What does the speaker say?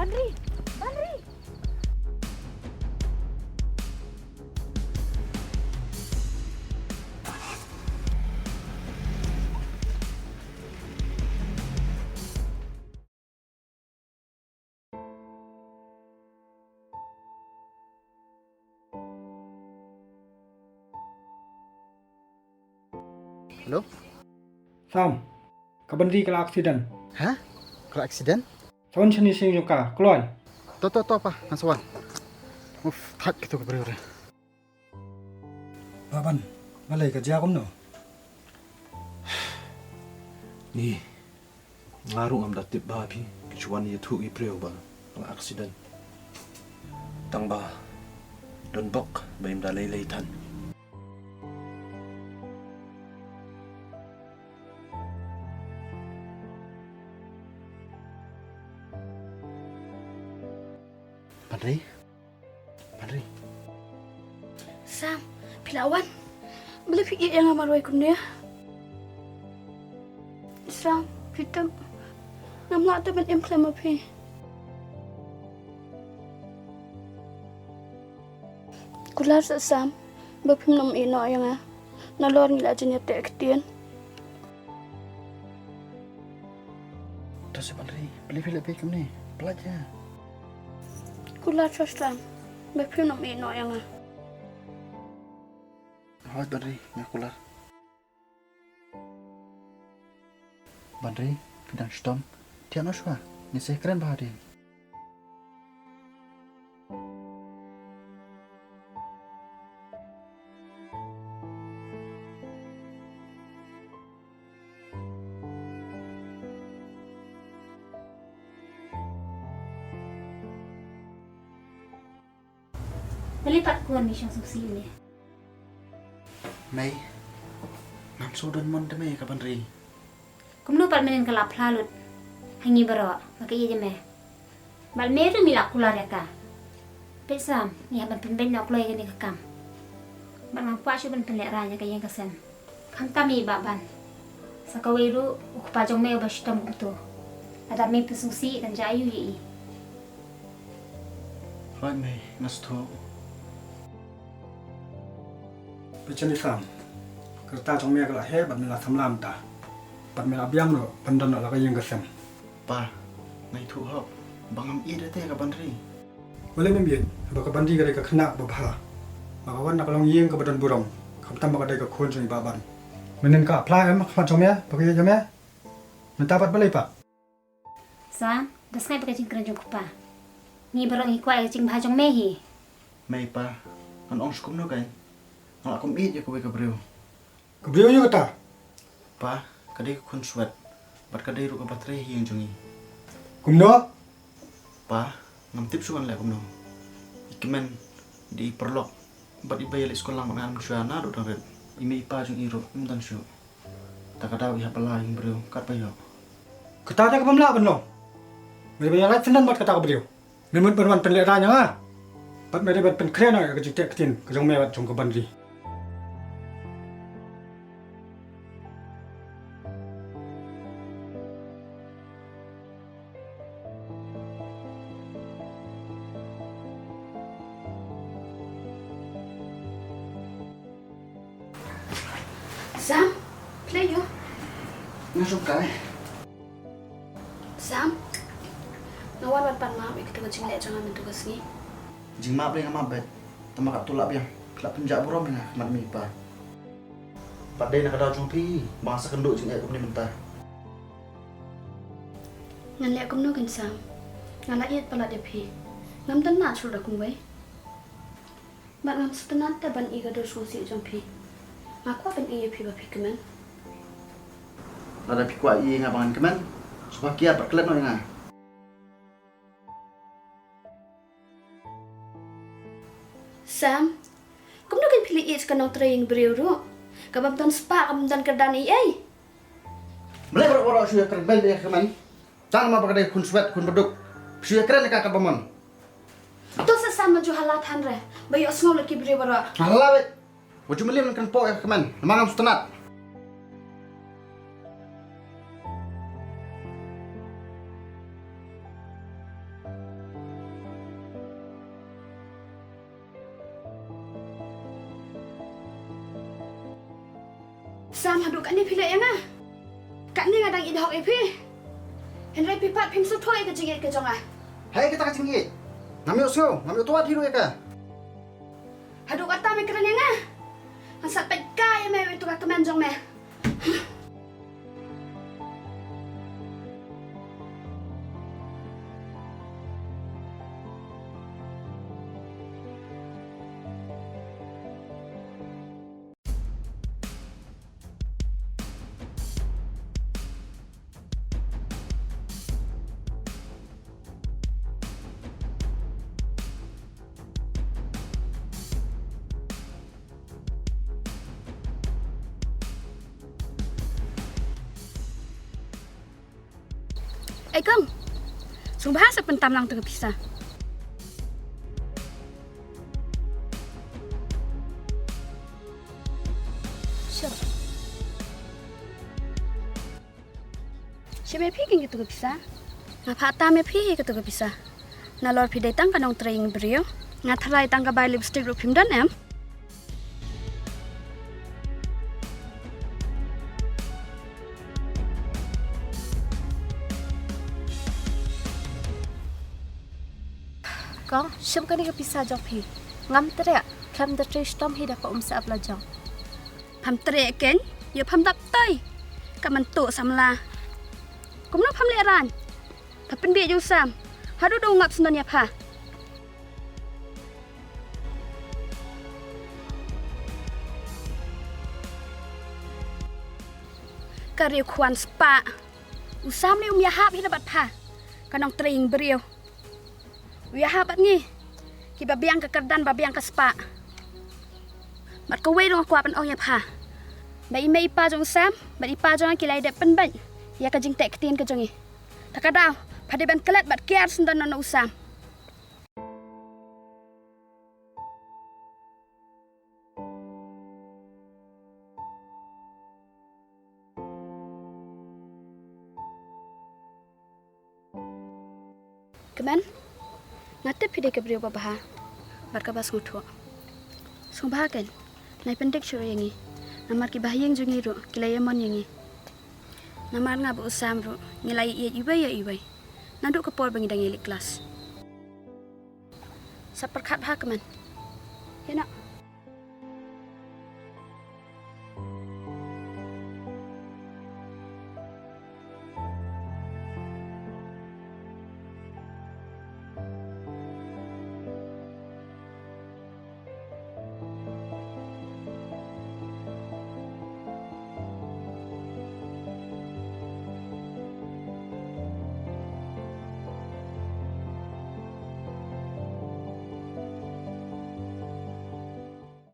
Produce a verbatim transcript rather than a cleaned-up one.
Banri! Banri! Hello? Sam, ka Banri ka la accident. Ha? Ka la accident? Sa wan shane shnong jong ka, kloi. To, to, to, pa, ngan sa wan. Uf, thait kito ki briew re. Ba Ban, balei ka jia kumno? Ni, nga ruh ngam da tip ba phi, ki shu wan ïathuh i briew ba ka la accident. Tang ba don bok ba im da lei lei than. Banri? Banri? Sam, phi la wan? Balei phi ïeh ïa nga marwei kumne? Sam, phi tip, ngam lah te ban im khlem ma phi. Kular seh Sam, ba phim nym ïeh noh ïa nga. Nalor ngi la jin ïateh ktien. To seh Banri, balei phi leh phi kumne? Pynlait ïa. Kular seh Sam, ba phim nym ïeh noh ïa nga. Hooid Banri, nga kular. Banri, phi dang shitom? Thiah noh shuwa, ngin sa kren bha hadien. Balei pat kwah ngi shong sngewsih ïa une? Mei, ngam sngewdon mon te mei ka Banri. Kumno pat mynnin ka la phla lut ha ngi baroh ba ka ïeit ïa me. Bad me ruh me la kular ïa ka. Peit Sam, ngi hap ban pynbeit noh kloi ïa kane ka kam. Bad ngam kwah shuh ban pynlehraiñ ïa ka ïing ka sem. Khamtam i Bah Ban. Sa kawei ruh u kpa jong me uba shitom kumto. Lada me pynsngewsih, dang jia aïu ïa i? Hooid mei, nga sngewthuh. Peit shane Sam, ka rta jong me ka la heh bad me la samla mynta. Bad me la biang ruh ban don noh la ka ïing ka sem. Pa, nga ïathuh hok ba ngam ïeit ïa te ka Banri. Balei mem ïeit? Ba ka Banri ka dei ka khynnah babha ba ka wan na ka longïing kaba don burom, khamtam ba ka dei ka khun jong i Bah Ban. Mynnin ka phla em ha khmat jong me ba ka ïeit ïa me. Mynta pat balei pat? Sam, da sngew ba ka jingkren jong u kpa. Ngi baroh ngi kwah ïa ka jingbha jong me hi. Mei pa, ngan ong shu kumno kein? Nga la kum ïeit ïa kawei ka briew. Ka briew aïu kata? Pa, ka dei ka khun swet bad ka dei ruh kaba trei ha ïing jong ngi. Kumno? Pa, ngam tip shuh ngan leh kumno. I kmen dei i paralok bad iba ïaleit skul lang bad nga, ngam shuh naduh dang rit. I mei i pa jong i ruh ym don shuh. Ta ka daw i hap ban leh ïa ka briew katba ïoh. Kata te ka bym lah ban long. Me dei ban ïalait syndon bad kata ka briew. Me mut ban wan pynlehraiñ ïa nga. Bad me dei ban pynkhreh noh ïa ka jingteh ktien ka jong me bad jong ka Banri. Sam, phi leh aïu? Nga shong kai. Sam, nga wan ban pan map ïa kito ka jingleh jong nga mynta ka sngi. Jingmap lei nga map beit. Tangba katto la biang, phi la pynjah burom ïa nga ha khmat mei pa. Pat dei na ka daw jong phi ba nga sa kynduh jingeh kumne mynta. Ngan leh kumno kein Sam? Nga la ïeit palat ïa phi. Ngam don na shuh da kumwei. Bad ngam sngewtynnat te ban ïoh ka dur sngewsih jong phi. Nga kwah ban ïoh ïa phi ba phi kmen. Lada phi kwah ïoh ïa nga ba ngan kmen, sngewbha kiar bad klet noh ïa nga. Sam, kumno kein phi la ïeit ka nongtrei ïing briew ruh? Ka bym don spah, ka bym don kyrdan ei ei. Balei baroh baroh shu ïa kren beiñ ïa ka kmen? Tang namar ba ka dei khun swet khun baduk. Phi shu ïa kren ïa ka katba mon. To sa Sam, la ju hala than re. Ba ïohsngew la ki briew baroh. Hala wei. Wat ju mlien kren poh ïa ka kmen namar ngam sngewtynnat. Sam, haduh katne phi leh ïa nga? Katne nga dang ïeit hok ïa phi. Hynrei phi pat phim sngewthuh ïa ka jingïeit ka jong nga. Hei, kata ka jingïeit. Ngam ïohsngew, ngam ïoh twat hi ruh ïa ka. Haduh katta me kren ïa nga? Ngan sa peit kai ïa me, ïa uto ka kmen jong me. Ei kong, sngewbha sa pyntam lang tu ka pisa. Sure. Shem ïa phi keiñ katu ka pisa. Nga phah tam ïa phi hi katu ka pisa. Nalor phi dei tang ka nongtrei ïing briew. Nga tharai tang ka bai lipstick ruh phim don em. Kong, shem kane ka pisa jong phi. Ngam treh, khlem da trei shitom hi da ka um sah ap la jong. Pham treh keiñ, ïa pham dap tai. Ka man tu samla. Kumno pham leh ran? Pha pynbiej ïa u Sam. Haduh da u ngap sngewdon ïa pha. Ka riew khwan spah. U Sam ne um ïahap hi na bad pha. Ka nongtrei ïing briew. U ïahap bad ngi. Kiba biang ka kyrdan ba biang ka spah. Bad kawei ruh nga kwah ban ong ïa pha. Ba i mei i pa jong u Sam bad i pa jong nga ki la ïadep pynbeit ïa ka jingteh ktien ka jong ngi. Ta ka daw pha dei ban klet bad kiar sngewdon na u Sam. Kmen, nga tip phi dei ka briew ba bha bad kaba sngewthuh. Sngewbha keiñ, nai pyndik shuh ïa ngi. Namar ki bahaïing jong ngi ruh ki la ïamon ïa ngi. Namar nga bad u Sam ruh ngi la ïeit iwei ïa iwei naduh ka por ba ngi dang ïaleit klas. Sa pyrkhat bha kmen. Ïa noh.